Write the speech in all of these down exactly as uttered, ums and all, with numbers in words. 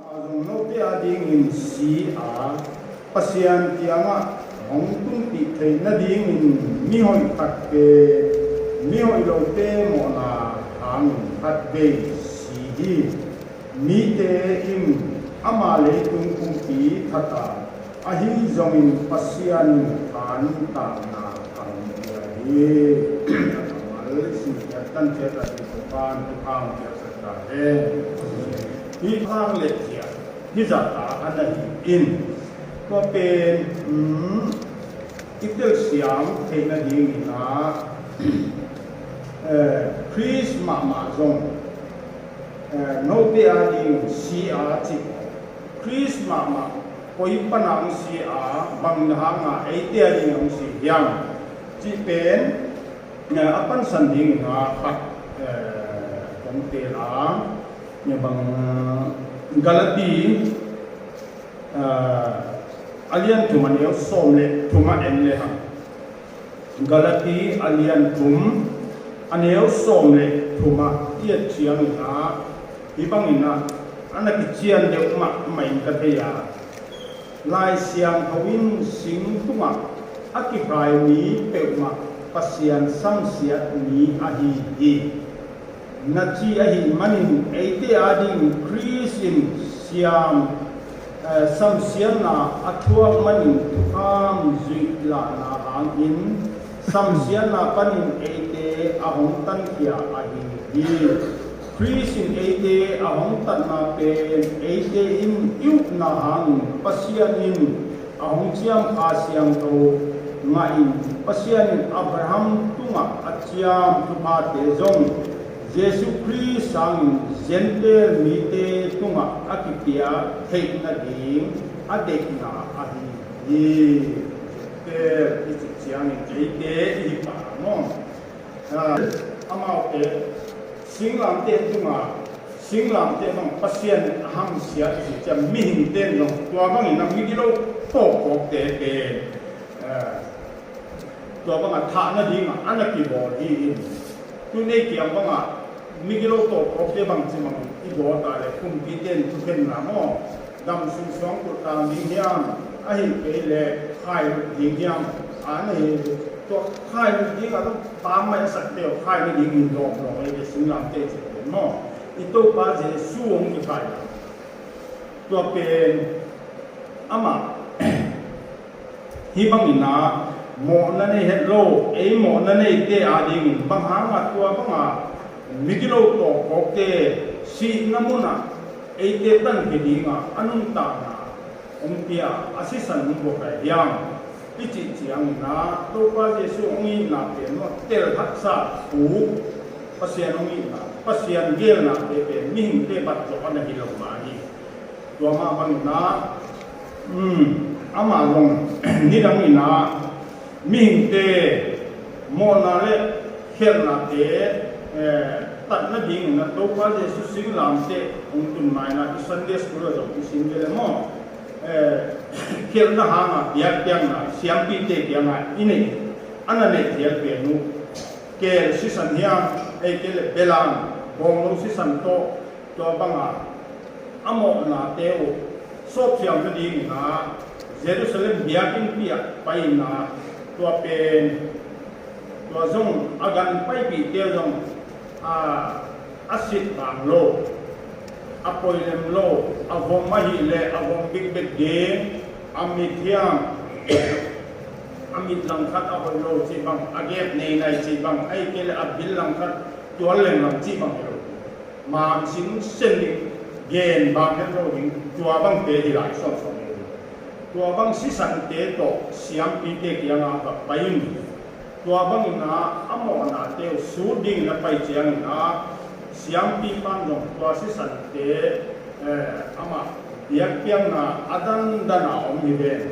Zong note adingin si a, Pasian kiangah hong tunpih theih nadingin mihoih khat pen mihoih lote mawhna hangin khatvei si hi. Mite in ama leitung kumpi that a, ahi zongin Pasian in tha nuntakna a hong pia hi. A kammal i simkhiat tan ciat a ding Topa'n thupha hong piaksak ta hen. Hih hang le ciah hih zah ta a na hi in, tua pen, um, i telsiam theih nadingin ah, eh, Khrist mahmah zong, eh, note adingin si a cih, Khrist mahmah koi pana hong si a, bang hanga eite adingin hong si hiam cih pen, eh, a pansan dingin ah khat, eh, kong teel a, eh, bang Galati, eh, a lian thum a neu sawm le thum ah en le hang. Galati a lian thum a neu sawm le thum ah i et ciangin ah, hih bangin ah a na kician deuh mahmah in ka thei a, Lai Siangtho in sing tungah a kikhai mi peuhmah Pasian samsiat mi ahi hi. Na ci ahih manin eite ading Khrist in siam, eh, samsiatna a thuak manin thukham zuih lahna hangin samsiatna panin eite a hong tankhia ahi hi. Khrist in eite a hong tatna pen eite in i upna hangin Pasian in a hong ciam Kha Siangtho ngah in, Pasian in Abraham tungah a ciam thuphate zong Jesuh Khrist sangin Gentile mite tungah a kipia theih nading a deihna ahi hi. Gentile i cih ciangin eite i hi pah maw? Ah, amaute singlamteh tunga, singlamteh bang Pasian in a hamsiat hi ciang, mihingte in zong tua bangin a migilo tawpawkte pen, eh, tua banga thah nadinga a na kibawl hi in. Tun ei kiang banga migilo tawpawkte bang ci bangin i bawl ta le, kumpite in thukhenna maw, dam sung suang kulh tang ding hiam, ahih kei leh khailut ding hiam, a na hi. Tua khailut ding a tung tam mai a sakte uh khai nadingin lawmlawm ei ve, singlamteh cihte maw. I Topa Jesuh hong kikhai tua pen amah hih bangin ah mawhna nei het lo, ei mawhna neite adingin bang hanga tua banga migilo tawpawkte sihna munah eite tankhia dinga a nuntakna hong pia, a sisan hong buak a hiam i cih ciangin ah, Topa Jesuh hong itna pen maw, tel haksa, puk, Pasian hong itna, Pasian gelnate pen mihingte bat zawh a na hi lo mah hi. Tua mah bangin ah, um, amah zong nidangin ah mihingte mawhna le khialhnate, eh, tat nadingin ah Topa Jesuh singlamteh hong tun ma-in ah, i Sunday school ah zong i sim ve le maw, eh, khialhna hanga biakpiakna siampite kiangah i neih, a na neih khial pen uh, keel sisan hiam, ei kei le belam, bawngno sisan tawh, tua banga a mawhnate uh sawpsiam nadingin ah Jerusalem biakinnpi ah pai-in ah, tua pen, tua zong a gan paipihte zong, a, a sit vang lo, a poi lem lo, a vom ahih leh a vom bikbek ding, a mit hiam, a mit langkhat a hoih lo cih bang, a gep neinai cih bang, ahih kei leh a bil langkhat tual lenglam cih bang hi lo. Mamsin sen ding, gen bang het lo ding, tua bangte hi lai sawmsawm hi. Tua bang sisante tawh siampite kiangah va pai in. Tua bangin ah a mawhnate uh sut dingin a pai ciangin ah, siampipa'n zong tua sisante, eh, amah biakpiakna a dandan a om hi ven.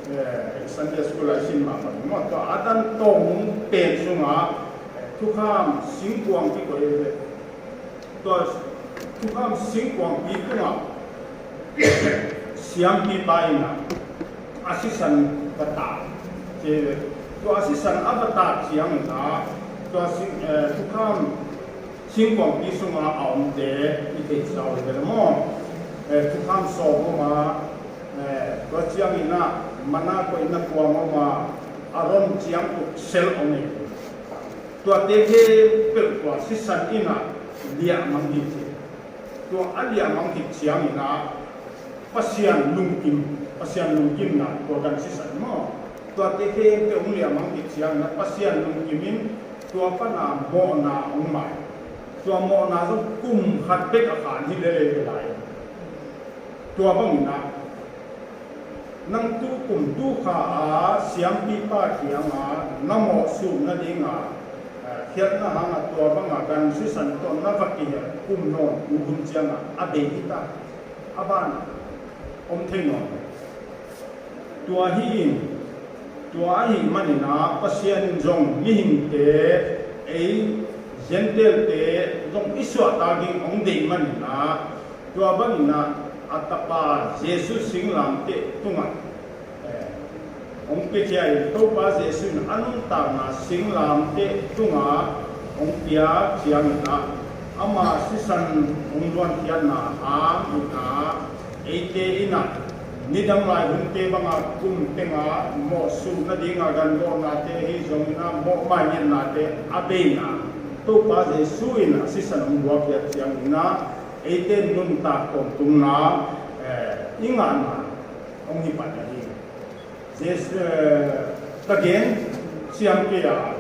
Eh, Sunday school ah i sim mahmah maw, tua a dan tawng pen sungah, eh, thukham singkuang kikoih hi ven. Tua thukham singkuangpi tungah siampipa in ah a sisan va tak. Tua a sisan a va tak ciangin ah, tua sing, eh, thukham singkuangpi sungah a omte i theihsa uh hi ve le maw. Eh, thukham sawm om a, eh, tua ciangin ah mana koihna kuang om a, Aaron ciang uk sel om e. Tuate khempeuh tua sisan in ah liahmang hi ci. Tua a liahmang khit ciangin ah Pasian lungkim, Pasian lungkimna tua gan sisan maw. Tuate khempeuh hong liahmang khit ciangin ah Pasian lungkim in tua pana mawhna hong mai. Tua mawhna zong kum khat bek a khan hi lel e lai. Tua bangin ah nang tu kum tu kha a siampipa kiangah na mawhsuh nadinga, eh, khialhna hangah tua banga gan sisan tawh na va kihel kum nawn tu hun ciangah a bei hi ta. A ban om thei nawn. Tua hi in, tua ahih manin ah Pasian in zong mihingte, ei Gentile-te zong i suahtak ding hong deih manin ah, tua bangin ah a tapa Jesu singlamteh tungah, eh, hong piakhia in, Topa Jesu in a nuntakna singlamteh tungah hong piak ciangin ah ama sisan hong luankhiatna hangin ah eite in ah nidang lai hunte banga kum tenga mawhsuh nadinga ganvawhnate ahi zongin ah mawhmaingiatnate a beina Topa Jesu in a sisan hong luankhiat ciangin ah eite nuntak tawntungna, eh, i ngahna hong hi pan ahi. Jesu, eh, ka gen siam kei a,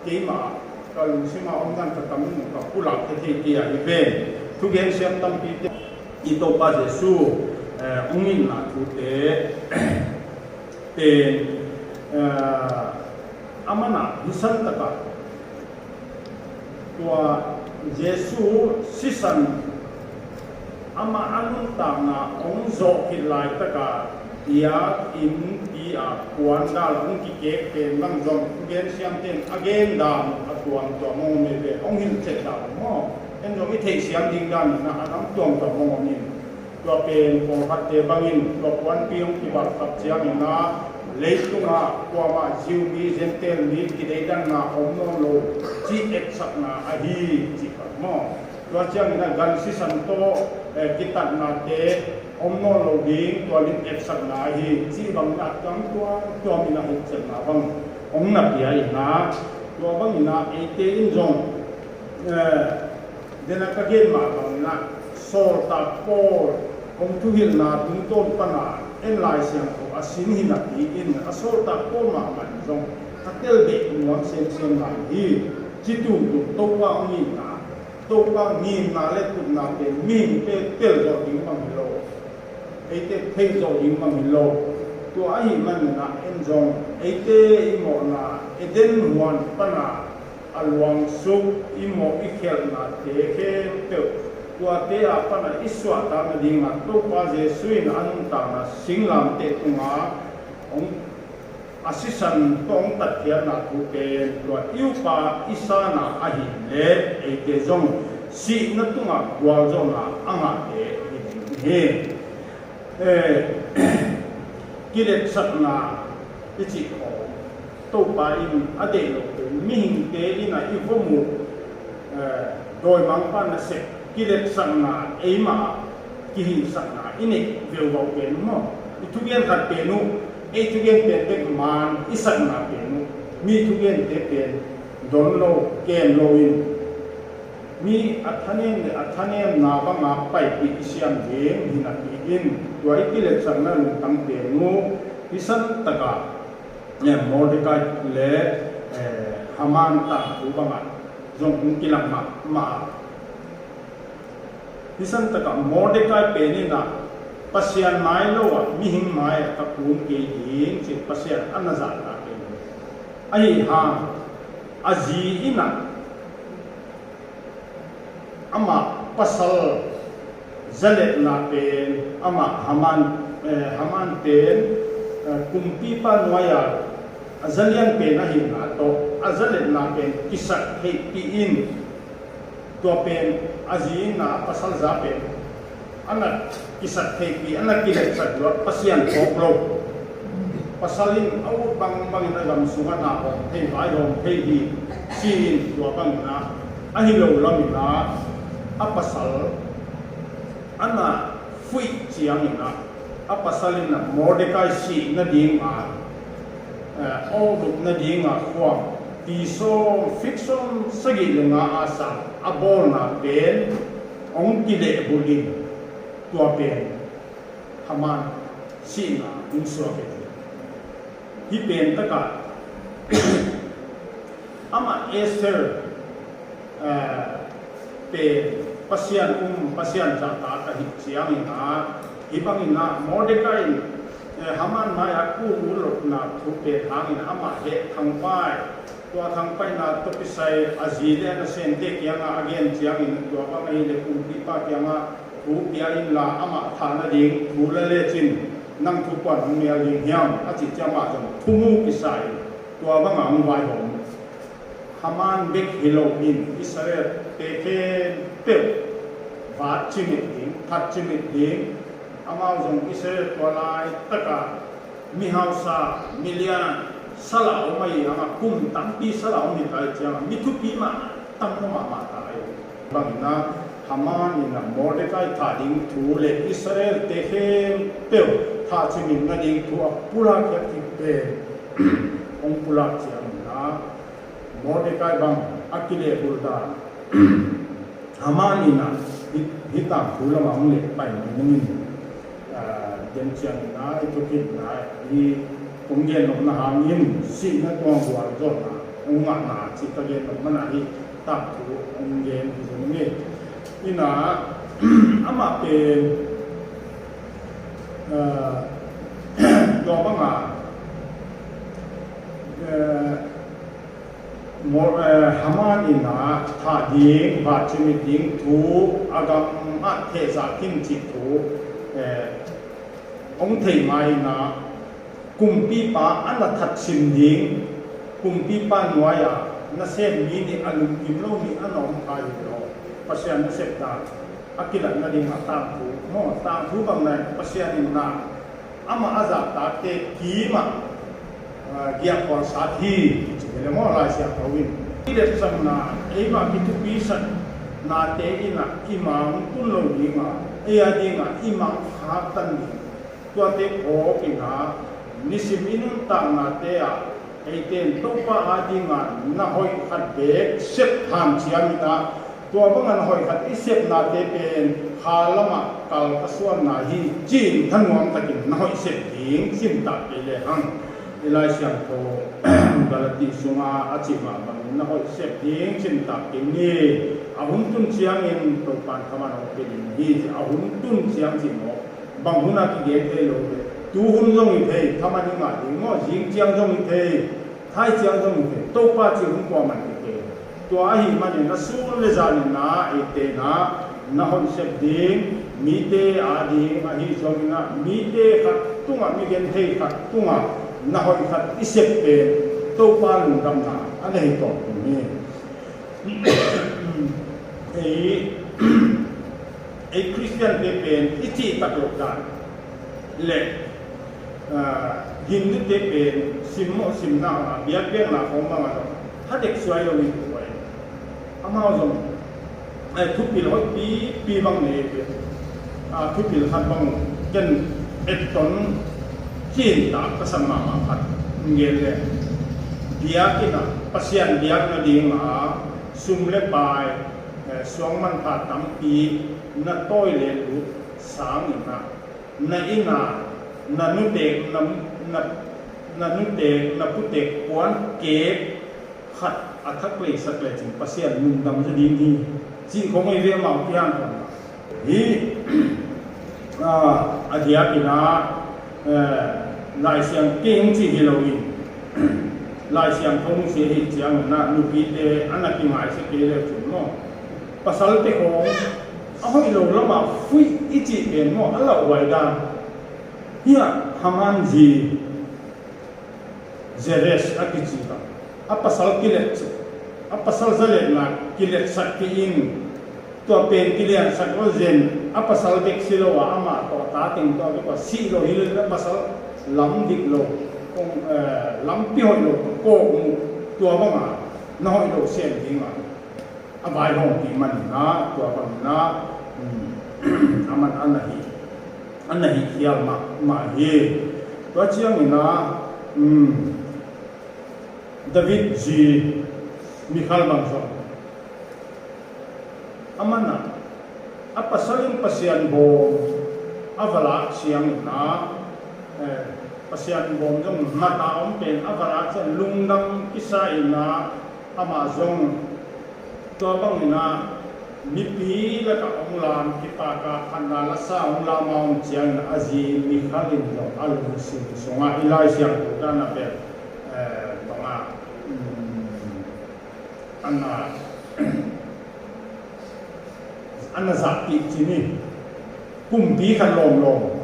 keimah ka lungsima om dan ka kam in ka pulak thei kei a hi ve. Thugen siam tampi te i Topa Jesu, eh, hong itna thute pen, eh, a manah hi san takah tua Jesu sisan ama a nuntakna hong zawh khit laitaka biakinn pi-a puandal hong kikek pen bang zong thugen siamten a gen dan a tuamtuam hong om e ve, hong hilhcet dan maw, en zong i theihsiam ding dan in a dang tuamtuam hong om in. Tua pen pawlkhatte bangin tua puanpi hong kibalkhap ciangin ah leitungah kuamah Jew mi Gentile mi kideidanna om nawn lo cih etsakna ahi cih khat maw. Tua ciangin ah gan sisan tawh, eh, kitatnate om nawn lo ding tua in etsakna ahi cih bangin ah tuamtuam in ah etsakna bang hong na pia in ah, tua bangin ah eite in zong, eh, Dena ka gen mah bangin ah sawltak Paul hong thuhilhna tungtawn pana en Lai Siangtho a sin hi napi in a sawltak Paul mahmah in zong a telbeh nuam semsem lai hi. Ci tutu Topa hong itna, Topa ngimna le tutna pen mihingte tel zawh ding bang hi lo. Eite thei zawh ding bang hi lo. Tua ahih manin ah en zong eite i mawhna Eden huan pana a luangsuk i mawh i khialhnate khempeuh tuate a pana i suahtak nadinga Topa Jesu in a nuntakna singlamteh tunga hong a sisan tawh hong tatkhiatna thu pen tua i upa i sana ahih leh eite zong sihna tungah gualzawhna a ngahte hi ding hi. Eh, kiletsakna i cih khawng Topa in a deih lo pen mihingte in a i vom uh, eh, dawimangpa nasep kiletsakna eimah ah kihinsakna i neih veuvau pen uh maw? I thugen khat pen uh, ei thugen pen bek maan i sakna pen uh, mi thugente pen don lo, kem lo in mi a thanem le a thanemna banga paipih i siam ding hi napi in tua i kiletsakna lungtang pen uh hi san takah, eh, Mordekai le, eh, Haman tangthu bangah zong hong kilang mahmah a. Hi san takah Mordekai pen in ah Pasian mai lo ah mihing mai ah ka kun kei ding ci Pasian a na zahtak pen ahi hang a zi in ah amah pasal zaletna pen amah Haman, eh, Haman pen, eh, kumpipa nuai-a a zalian pen ahihna tawh a zaletna pen kisak theihpih in tua pen a zi in a pasal za pen a na kisak theihpih, a na kiletsak luat Pasian phawk lo. Pasal in a ut bangbangin a gam sungah na hawm thei, vaihawm thei hi ci-in tua bangin ah a hi lo lamin ah a pasal a na Fuih ciangin ah, a pasal in ah Mordekai sih nading a, eh, awluk nading a khuang ti sawm, fik sawm sagih le nga a sang a bawlna pen hong kilehbulh in, tua pen Haman sihna hong suak hi. Hih pen takah amah Esther, eh, pen Pasian um, Pasian zahtak ahih ciangin ah, hih bangin ah Mordekai in, eh, Haman mai-ah kung ut lohna thu pen hangin amah heh thangpai, tua thangpaihna tawh kisai a zi le a nasemte kiangah a gen ciangin, tua bang ahih leh kumpipa kiangah thu pia inla amah thah nading thu la lecin nang thu kua'n hong nial ding hiam, a cih ciang amah zong thumu kisa in tua bangah hong vaihawm. Haman bek hi loin Israel-te khempeuh vat cimit ding, that cimit ding. Amau zong Israel tua laitakah mihausa, milian, sal a om ahi hangah, kum tampi sal a om hi ta ahih ciangah mi thupi mah tam mahmah ta hi. Bangin ah Haman in ah Mordekai thah ding thu le Israel-te khempeuh thah cimit nading thu a pulak khiat khit pen hong pulak ciangin ah Mordekai bang a kilehbulh dan. Haman in ah hih, hih tangthu lamah hong leh pai nungin, ah, den ciangin ah i thukitna, i kong gen nopna hangin sihna tuang gualzawhna hong ngahna cih ka gen nop manin ah hih tangthu hong gen hi nungin. In ah amah pen, ah, tua bangah, eh, Mor-, eh, Haman in ah thah ding, vat cimit ding thu a gamah thehzah khin cih thu, eh, hong theih ma in ah kumpipa a na that sim ding, kumpipa nuai-ah nasem mi nih, a lungkim lo mi a na om kha hi lo. Pasian nasep dan a kilat nading a tangthu maw, tangthu bang na Pasian in ah amah a zahtakte kimah, ah, giahkhual sat hi, ci hi le maw Lai Siangtho in. I lepsakna, eimah kithupisaknate in ah i ma hong tun lo ding a, ei a ding ah i ma khaktan ding. Tuate phawk in ah nisim i nuntaknate ah eite in Topa a ding a na hoih khat beek sep hanciam in ah, tua bangah na hoih khat i sepnate pen kha lamah kal ka suanna hi ci-in thanuam takin na hoih sep ding cih tak kei lehang, i Lai Siangtho Galati sungah a cih mah bangin na hoih sep ding cih tak kei ni. A hun tun ciangin Topa'n thaman hong pia ding hi ci, a hun tun ciang cih maw? Bang hun a kigen thei lo ve. Tu hun zong hi thei, thaman i ngah ding maw, zing ciang zong hi thei, thai ciang zong hi thei, Topa cih hun kuaman hi thei. Tua ahih manin a sun le zan in ah eite in ah na hoih sep ding, mite a ding ahi zongin ah mite khat tungah, mi genthei khat tungah na hoih khat i sep pen Topa lungdamna a na hi tawh hi. Ei, ei Khristiante pen i cih tak loh dan le, ah, Hindute pen simmawh simna, ah, biakpiakna khawng bangah lo, ha dek suai lo in tua in. Amau zong, eh, thupil hoihpipi bang nei pen, ah, thupil khat bang ken etton cih tak ka sa mahmah khat gen le, biakinn ah Pasian biak nading a sum le pai, eh, suang manpha tampi na tawi le lut sangin ah, na inn ah na nutek, na, na, na nutek, na putek puan kek khat a thak leisak lecin Pasian lungdam zaw ding hi, cih khong ei ve, amau kiang khong hi. Ah, a diakin ah, eh, Lai Siang kei hong cih hi loin, Lai Siangtho hong cih ahih ciangin ah nupite a na kingaihsak kei le cin maw, pasalte khong a hoih lo lamah fuih i cih pen maw, a lauhuai dan. Hiah Haman zi Zeres a kici bang, a pasal kilet, a pasal zaletna kiletsak kei in, tua pen kiliansak lo zen, a pasal bek si lo a, amah tawh a ta teng tawh bek a si lo hi lo, a pasal lam dik lo, kong, eh, lampi hoih lo, kawk mu, tua banga na hoih lo sem ding a, a vaihawmpih manin ah, tua bangin ah, um, a man a na hi. a na hih khial mahmah hi. Tua ciangin ah, um, David zi Mikhal bang zong a man ah, a pasal in Pasian bawm a va lak ciangin ah, eh, Pasian bawm zong mat a om pen a va lak ciang lungdam kisa in ah, amah zong tua bangin ah mipi lakah hong lam, kipak a phatna lasa hong lam a om ciangin a zi Mikhal in zong a lungsim sungah i Lai Siangtho dan a pen, eh, bangah, um, a na, a na zahpih cih ni. Kumpi khat lawmlawm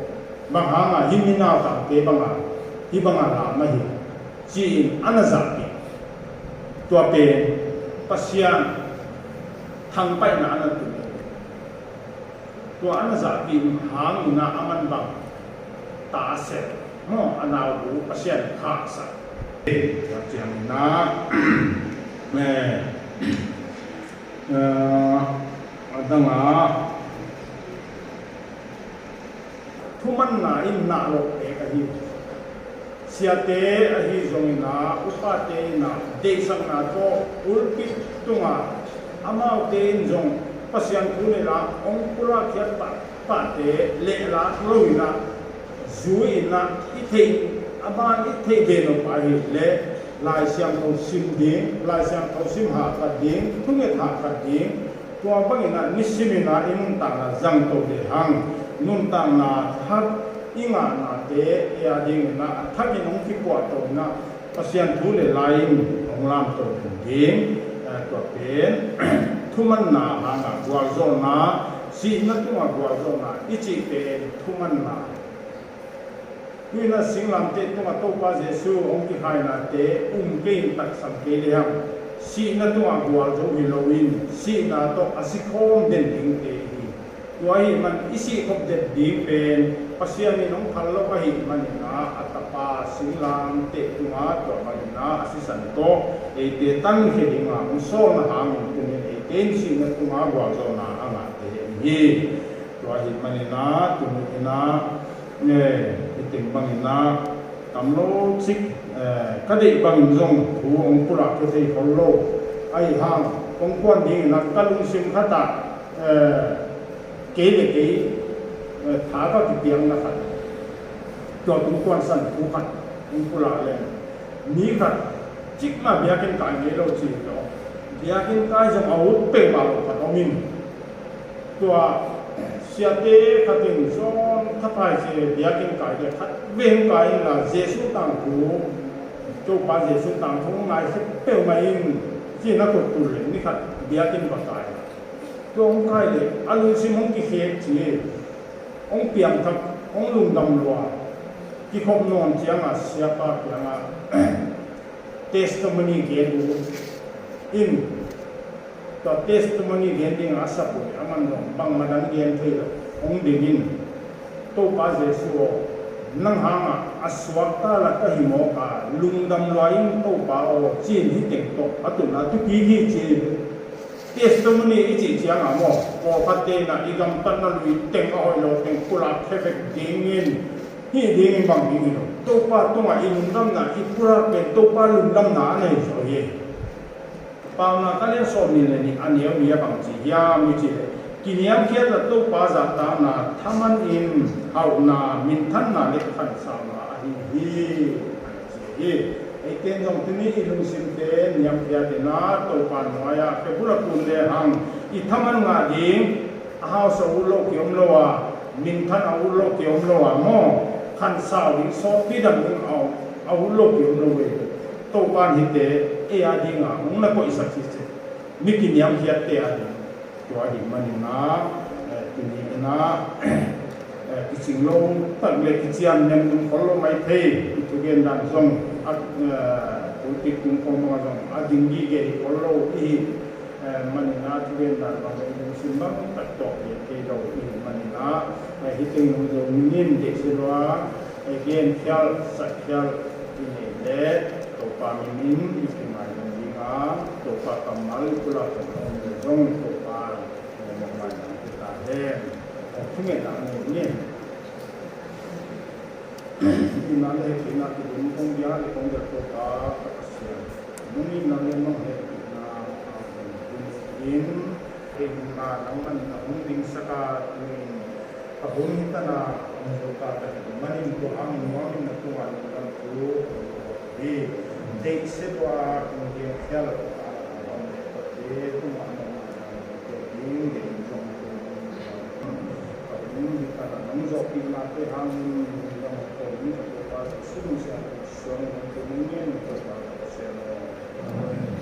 bang hangah hih mi nautangte bangah hih bangah lam ahi ci-in a na zahpih. Tua pen Pasian thangpaihna a na tun. Tua a na zahpih hangin ah a man bang ta a sep maw, a nau bu Pasian khahsak. Tua ciangin ah, eh, eh, a dang ah thumanna in nah loh pek ahi. Siate ahi zongin ah, upate in ah deihsakna tawh pulpit tungah amaute in zong Pasian thu le la hong pulak khiat pah, pahte lehlak lo in ah, zui in ah, i theih a ban i theih ve nop ahih leh Lai Siangtho sim ding, Lai Siangtho sim hahkat ding, thunget hahkat ding, tua bangin ah nisimin ah i nuntakna zangto lehang, nuntakna thak i ngahnate ei a dingin ah a thakin hong kipuahto in ah Pasian thu le la in hong lamto ding. Eh, tua pen thumanna hangah gualzawhna, sihna tungah gualzawhna i cih pen thumanna. Tu-in ah singlamteh tungah Topa Jesu hong kikhainate um kei in, taksang kei lehang, sihna tungah gualzo hi loin, sihna tawh a sikhawm den dingte hi. Tua ahih man i sihkhop den ding pen Pasian in hong phal lo ahih manin ah, a Tapa singlamteh tungah tua bangin ah a sisan tawh eite tankhia dingin ah hong sawlna hangin tuni-in eite in sihna tungah gualzawhna a ngahte hi. Tua ahih manin ah tuni in ah, eh, hih teng bangin ah tam lo cik, eh, ka deih bangin zong thu hong pulak khia thei khol lo. Ahih hang kong kuan dingin ah ka lungsim khat ah, eh, kei le kei, eh, tha ka kipiakna khat, tua tung kuan san thu khat hong pulak leng, mi khat cik mah biakinn kai ngei lo ci lo. Biakinn kai zong a ut peuhmah lo khat om in, tua siate khat in John Khaphai ci biakinn kai le khat veng kai inla, Jesu tangthu, Topa Jesu tangthu ngai khit peuhmah in ci-in a khut tul le ni khat biakinn va kai. Tua hong kai le a lungsim hong kikhek ci, hong piangthak, hong lungdam lua, kikhop nawn ciangah siapa kiangah testimony gen uh in, tua testimony gen dingah a sap uh, a man zong bangmah dang gen thei lo, hong ding in, Topa Jesu aw, nang hangah a suakta la ka hi mawk a, lungdam lua ing Topa aw, ci-in hih teng tawh a tunna thupi hi ci. Testimony i cih ciangah maw, pawlkhatte in ah i gamtatna lui teng, a hoih lo teng pulak khia vek dingin, hih dingin bang ding hi lo. Topa tungah i lungdamna i pulak pen Topa lungdamna a nei zaw hi. Paunak a lian sawm nih le nih a neu nih a bang ci hiam i cih leh, kiniamkhiat a Topa zahtakna thaman in hauhna, minthanna le khansauna ahi hi, a ci hi. Eite in zong tuni i lungsimte niamkhiat in ah Topa nuai-ah khe bul a kun lehang i thaman ngah ding, a house a ut loh ki om lo a, minthan a ut loh ki om lo a maw, khansau ding, sawtpi dam ding a ut loh ki om lo ve. Topa in hihte ei a dingah hong na koihsak hi ci, mi kiniamkhiatte a ding. Tua ahih manin ah, eh, tuni in ah, eh, kicing lo tak le kician nem tung khol lo mai thei, i thugen dan zong a, eh, pulpit tung khawng bangah zong a ding gige hi khol lo i hih, eh, manin ah thugen dan bang le i lungsim bang tak tawh gen kei lo i hih manin ah, eh, hih teng nung zo minin deih si lua, eh, gen khial, sak khial i nei le Topa min in i kimainam ding a, Topa kammal i pulak kan om le zong Topa Mawhmawh mai nang te ta hen. Thungetna nei ni. Nong itna le hehpihna kidum kong bia le kong delh Topa ka Pasian, nong itna le nong hehpihna a hong tung in, keima nangman na hong dingsak a, tuni-in ka hun hi tan a, hong zo ta ka hih manin tua hangin nuamin na tungah lungdam thu kong ko hi. Deihsia tua kong gen khial a, tua a om leh tuate tungah nangman na hong ko ding deih zong kong ka hun hi tan a, nong zawhpihnate hangin lungdam ko hi. Ka Topa Jesuh min suang in hong tung in, Topa ka Pasian aw.